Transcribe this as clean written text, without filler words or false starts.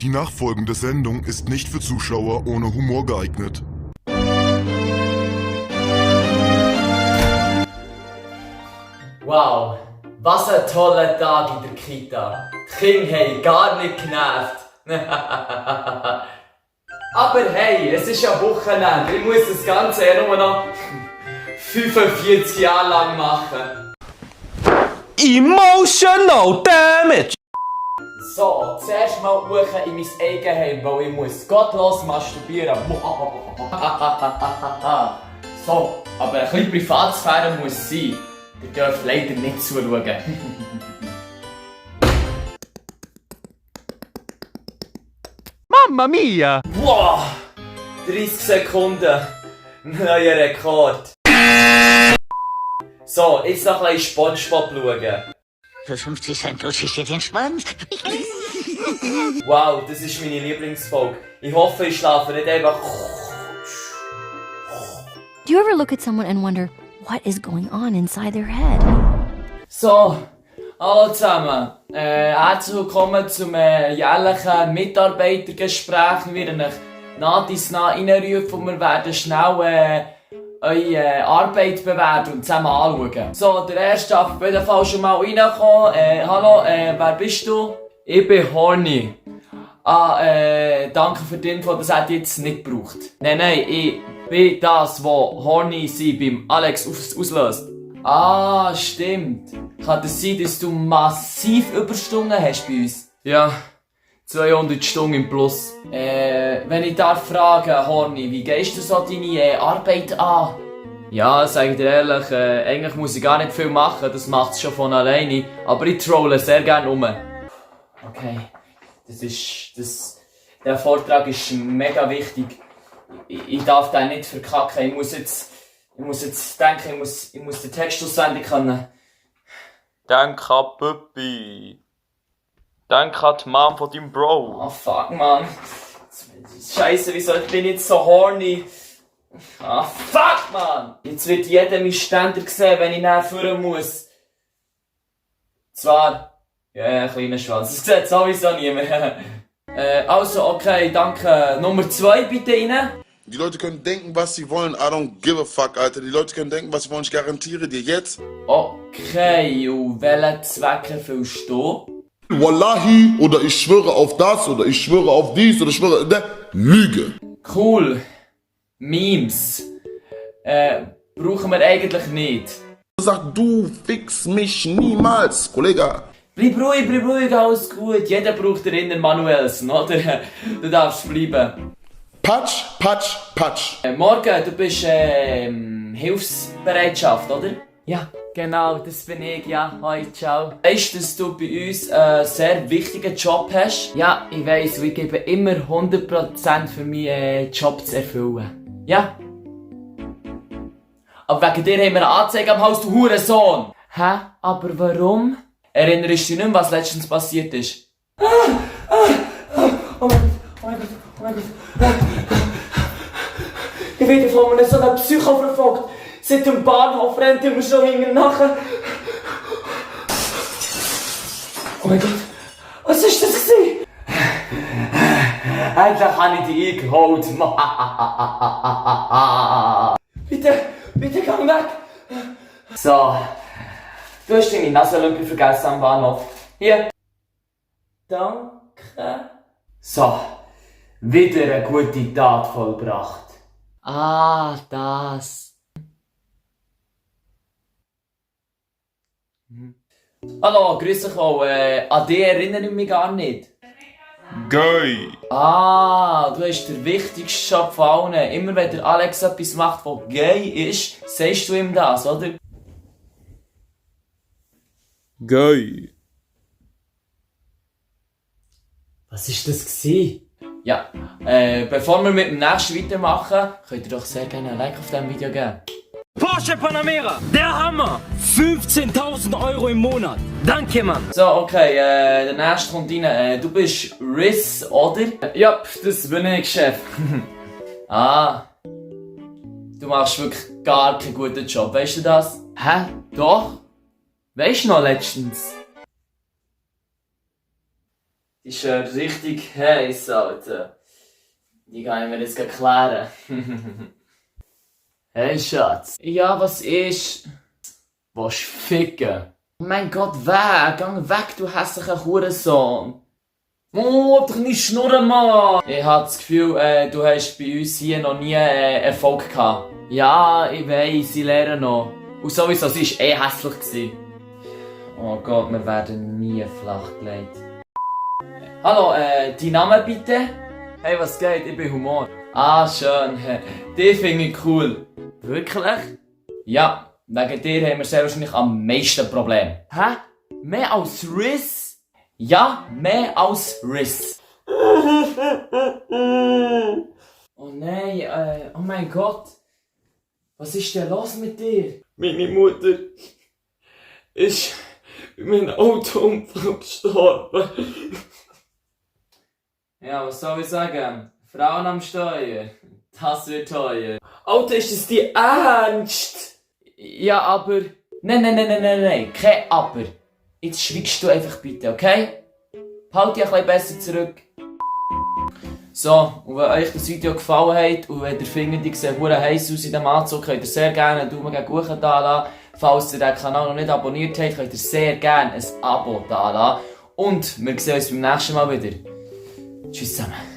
Die nachfolgende Sendung ist nicht für Zuschauer ohne Humor geeignet. Wow, was ein toller Tag in der Kita. Die Kinder haben gar nicht genervt. Aber hey, es ist ja Wochenende. Ich muss das Ganze ja nur noch 45 Jahre lang machen. Emotional damage! So, zuerst mal hoch in mein Eigenheim, weil ich muss gottlos masturbieren. So, aber ein bisschen Privatsphäre muss sein. Ihr dürft leider nicht zuschauen. Mamma mia! Wow! 30 Sekunden. Neuer Rekord. So, jetzt noch ein bisschen Spongebob schauen. Für 50 Cent lutsche ich dir den Schwanz. Wow, das ist meine Lieblingsfolge. Ich hoffe, ich schlafe nicht einfach. Do you ever look at someone and wonder what is going on inside their head? So, hallo zusammen. Herzlich willkommen zum jährlichen Mitarbeitergespräch. Wir werden euch nah dies nah reinrufen und wir werden schnell eure Arbeit bewerten und zusammen anschauen. So, der erste darf auf jeden Fall schon mal reinkommen. Hallo, wer bist du? Ich bin Horny. Danke für die Info, das hätte ich jetzt nicht gebraucht. Nein, ich bin das, was Horny sein beim Alex auslöst. Ah, stimmt. Kann das sein, dass du massiv Überstunden hast bei uns? Ja, 200 Stunden im Plus. Wenn ich darf fragen, Horny, wie gehst du so deine Arbeit an? Ja, sag ich dir ehrlich, eigentlich muss ich gar nicht viel machen, das macht es schon von alleine. Aber ich trolle sehr gerne um. Okay, der Vortrag ist mega wichtig. Ich darf den nicht verkacken. Ich muss jetzt denken, ich muss den Text auswendig können. Denk an Puppi. Denk an die Mom von deinem Bro. Oh fuck, man. Scheiße, wieso bin ich jetzt so horny? Ah, fuck, man! Jetzt wird jeder meinen Ständer sehen, wenn ich nachher führen muss. Zwar, ja, kleiner Schwanz. Das sieht sowieso niemand. Also, okay, danke. Nummer 2 bitte rein. Die Leute können denken, was sie wollen. I don't give a fuck, Alter. Die Leute können denken, was sie wollen. Ich garantiere dir jetzt. Okay, und welchen Zweck erfüllst du? Wallahi, oder ich schwöre auf das, oder ich schwöre auf dies, oder ich schwöre... Ne? Lüge. Cool. Memes. Brauchen wir eigentlich nicht. Sag, du fix mich niemals, Kollege. Bleib ruhig, alles gut. Jeder braucht den inneren Manuelsen, oder? Du darfst bleiben. Patsch, patsch, patsch. Morgen, du bist Hilfsbereitschaft, oder? Ja, genau, das bin ich, ja. Hoi, ciao. Weißt du, dass du bei uns einen sehr wichtigen Job hast? Ja, ich weiss, wir geben immer 100% für meinen Job zu erfüllen. Ja? Aber wegen dir haben wir eine Anzeige am Haus, du Hurensohn! Hä? Aber warum? Erinnerst du dich nicht mehr, was letztens passiert ist? Oh mein Gott. Ich werde von einem so einem Psycho verfolgt. Seit dem Bahnhof rennt er mir schon hinten nachher. Oh mein Gott. Was ist das gewesen? Endlich habe ich dich eingeholt. Bitte komm weg. So. Du hast deine Nasenlümpe vergessen am Bahnhof. Hier. Danke. So. Wieder eine gute Tat vollbracht. Ah, das. Hallo, grüß dich auch. An dich erinnere ich mich gar nicht. Gay. Ah, du hast den wichtigsten Job von allen. Immer wenn der Alex etwas macht, was gay ist, sagst du ihm das, oder? Gay. Was war das gewesen? Ja, bevor wir mit dem nächsten weitermachen, könnt ihr doch sehr gerne ein Like auf diesem Video geben. Porsche Panamera, der Hammer! 15.000 Euro im Monat. Danke, Mann. So, okay, der nächste kommt rein. Du bist Riz, oder? Ja, das bin ich, Chef. Ah. Du machst wirklich gar keinen guten Job, weißt du das? Hä? Doch? Weißt du noch letztens? Die ist schon richtig heiß, Alter. Die kann ich mir jetzt gleich klären. Hey Schatz. Ja, was ist? Willst du ficken? Oh mein Gott, weg! Gang weg, du hässlicher Hurensohn! Oh, doch nicht schnurren, Mann! Ich hab das Gefühl, du hast bei uns hier noch nie Erfolg gehabt. Ja, ich weiss, ich lehre noch. Und sowieso, sie war hässlich gewesen. Oh Gott, wir werden nie flachgelegt. Hallo, dein Name bitte? Hey, was geht? Ich bin Humor. Ah, schön. Die finde ich cool. Wirklich? Ja, wegen dir haben wir sehr wahrscheinlich am meisten Probleme. Hä? Mehr als Riss? Ja, mehr als Riss. Oh nein, oh mein Gott. Was ist denn los mit dir? Meine Mutter ist in meinem Autounfall gestorben. Ja, was soll ich sagen? Frauen am Steuer. Das wird teuer. Alter, ist das die Ernst? Ja, aber... Nein. Kein Aber. Jetzt schweigst du einfach bitte, okay? Halt dich ein bisschen besser zurück. So, und wenn euch das Video gefallen hat und wenn ihr findet, ich sehe verdammt heiß aus in diesem Anzug, könnt ihr sehr gerne einen Daumen gegen oben da lassen. Falls ihr den Kanal noch nicht abonniert habt, könnt ihr sehr gerne ein Abo da lassen. Und wir sehen uns beim nächsten Mal wieder. Tschüss zusammen.